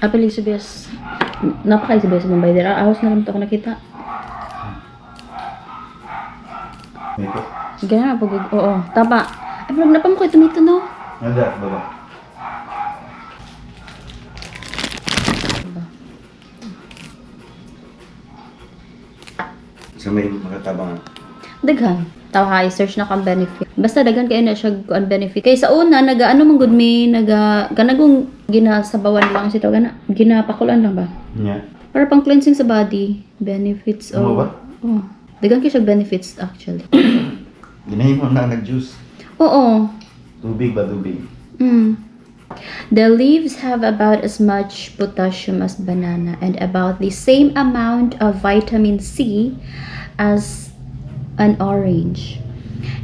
Apil sibuyas. Napaka sibuyas sa Bombay. Dira ahos na lang to ako nakita. Ito. Ganyan pag oo, tama. Ay, pero napam ko tomato, no? Nanda, baba. Sa may makatabang. Daghan. Taw hi, search na kang benefit. Basta daghan kayo na siya kuan benefit. Kay sa una naga ano man gud mi naga kanagong ginasabawan lang si tawag na ginapakulan lang ba? Nya. Para pang cleansing sa body, benefits Ano of. ba? Oh. Daghan kayo siya benefits actually. Ginahimo na nag-juice. Oo. Tubig ba tubig? The leaves have about as much potassium as banana and about the same amount of vitamin C as an orange.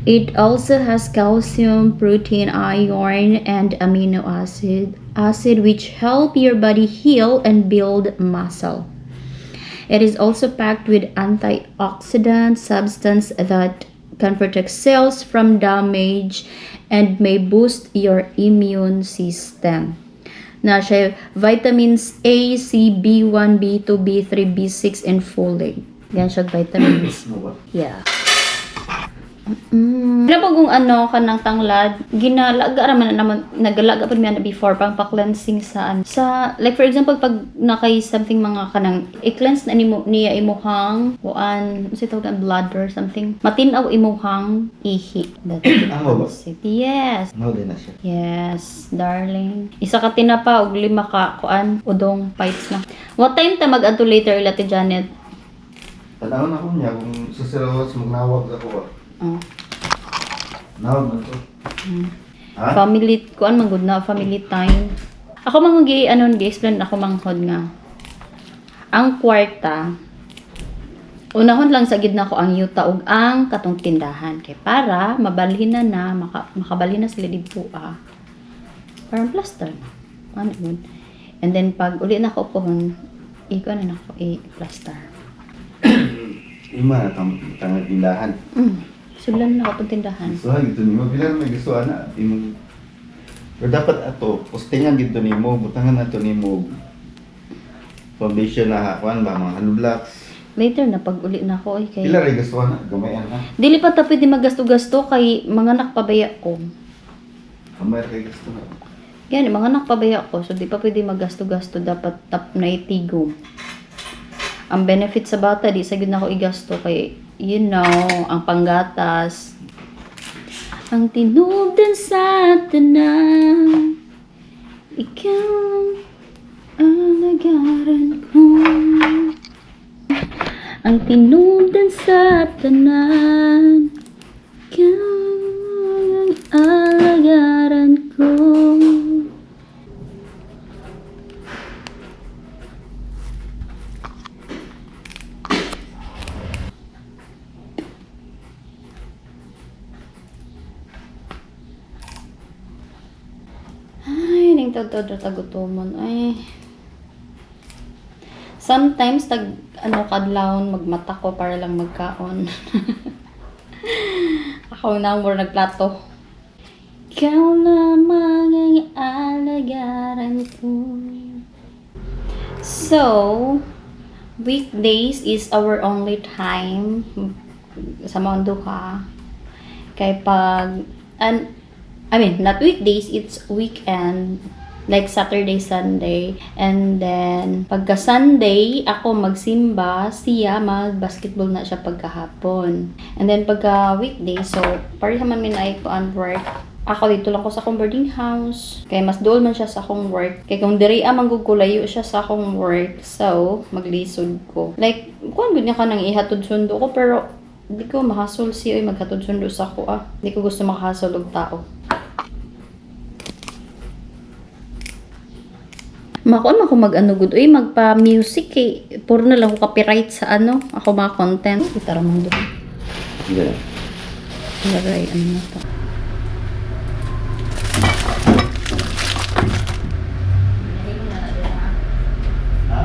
It also has calcium, protein, iron, and amino acid which help your body heal and build muscle. It is also packed with antioxidant substance that can protect cells from damage and may boost your immune system. Na siya vitamins A, C, B1, B2, B3, B6, and folate. Yan siya vitamins. Ano ba? Yeah. Ano pa kung ano kanang tanglad, ginalaga ra man na naman nagalaga pud mi ana before pang pa-cleansing sa ano. Sa like for example pag nakay something mga kanang i-cleanse na nimo niya imuhang kuan unsa tawag ang blood or something. Matin-aw imuhang ihi. That's it. Ano ba? Yes. Ano din na siya? Yes, darling. Isa ka tinapa og lima ka kuan udong bites na. What time ta mag-adto later ila ti Janet? Tanawon ako niya kung sa sirawas magnawag ako ba. Oh. Nawag man to. Ha? Family, kuan man gud na, family time. Ako man gi ano gi-explain ako manghod nga. Ang kwarta unahon lang sa gid nako ang yuta ug ang katong tindahan kay para mabalhin na na makabalhin na sila didto ah. Parang plaster na. Ano yun? And then pag uli na ko pohon, iko na nako i-plaster. Ima tang tang tindahan. Sudlan na ako tong tindahan. Gusto gito nimo bilang may gusto ana imong. Pero dapat ato postingan gito nimo, butangan nato nimo foundation na kuan ba mga hollow blocks. Later na pag uli na ako ay kay Pila ray gusto ana gamay ana. Dili pa ta pwede maggasto-gasto kay mga anak pabaya ko. Gamay ra kay gusto na. Yan, mga anak pabaya ko. So, di pa pwede maggasto-gasto. Dapat tap na itigom. Ang benefit sa bata, di sa gyud na ako igasto kay, ang panggatas. Ang tinubdan sa tanan, ikaw ang alagaran ko. Ang tinubdan sa tanan, ikaw ang alagaran ko. Ay, ning tagtod ra tagutomon. Ay. Sometimes tag ano kadlawon magmata ko para lang magkaon. Ako na ang mura nagplato. Ikaw lamang ang alagaran ko. So, weekdays is our only time sa mga duha. Kay pag, and, I mean, not weekdays, it's weekend. Like Saturday, Sunday. And then, pagka Sunday, ako magsimba, siya mag-basketball na siya pagkahapon. And then, pagka weekday, so, pareha man mi na ko ang work. Ako dito lang ko sa akong boarding house. Kaya mas dool man siya sa akong work. Kaya kung diri amang gugulayo siya sa akong work. So, maglisod ko. Like, kuan gud niya ka nang ihatod sundo ko pero di ko mahasol siya oy maghatod sundo sa ako ah. Di ko gusto makahasol og tao. Makuan man ko mag-ano gud oy magpa-music kay puro na lang ko copyright sa ano ako mga content. Kita ra man doon. Yeah. Lagay ano na to. Ha?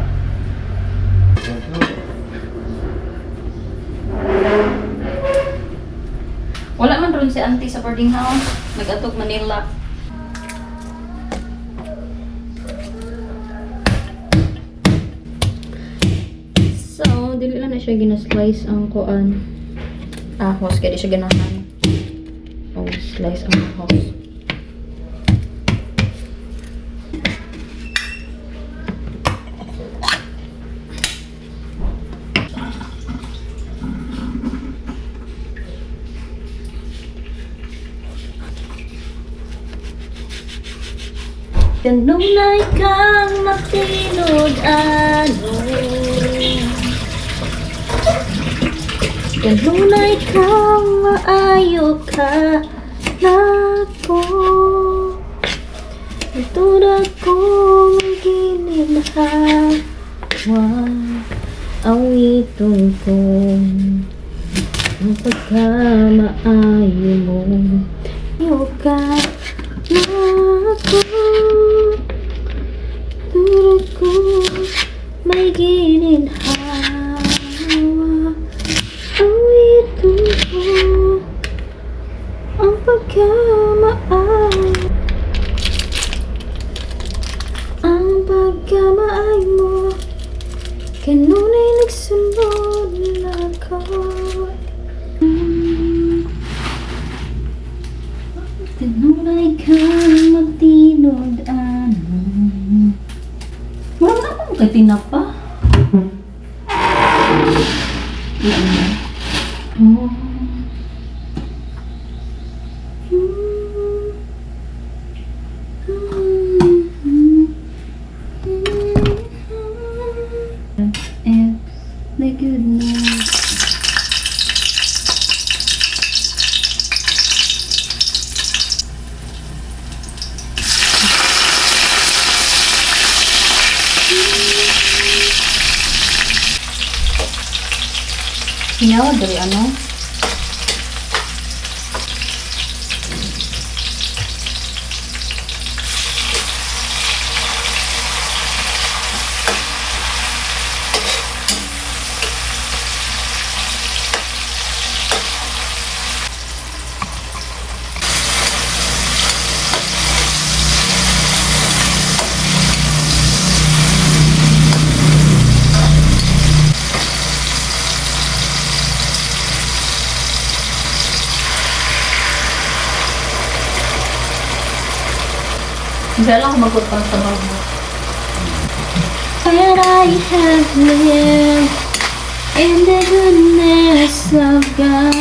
Wala man ron si auntie sa boarding house. Nag-atog Manila. siya gina-slice ang kuan. Ahos kaya di siya ganahan. Oh, slice ang ahos. Kanunay kang matinud-ano. Kanunay kang maayo ka nako. Tulad kong gininhawa, awiton ko ang pagkamaayo mo. Ayo ka nako. Tulad ko may gininhawa, awiton ko ang pagkamaayo. Ang pagkamaayo mo, kanunay nagsunod na ako. Kanunay kang magtinud-ano. Wala na akong kay tinapa. Wala na. Oh. It's the goodness. Hingaw, dali ano? Hindi lang ako magpapang sa bago. And I have lived in the goodness of God.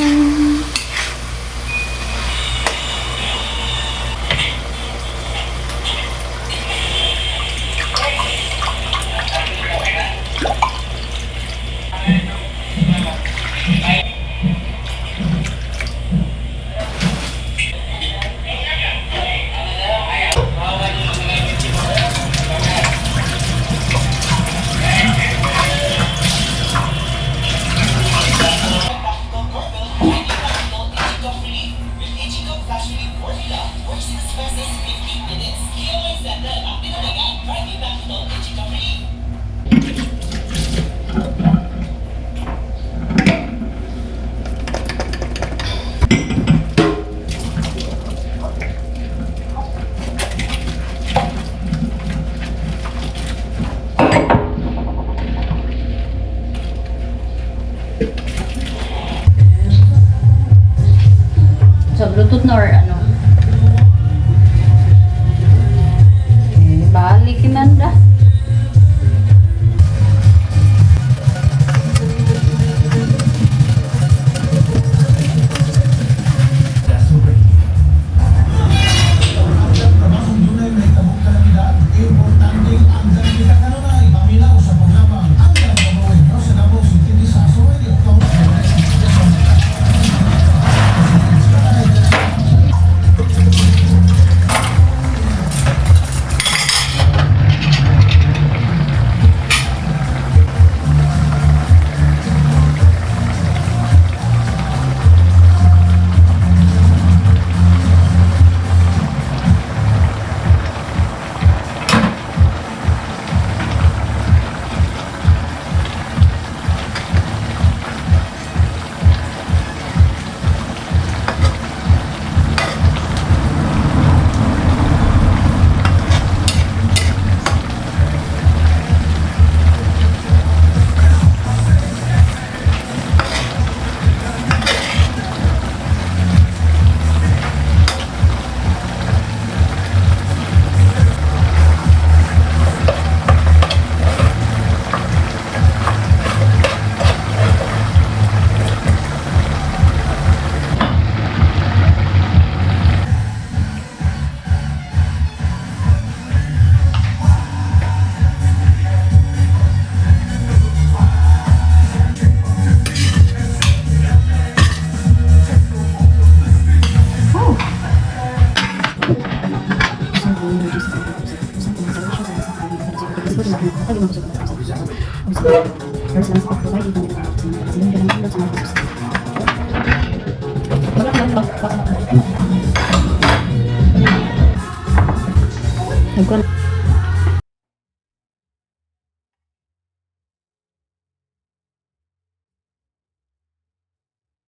Nagkuhan.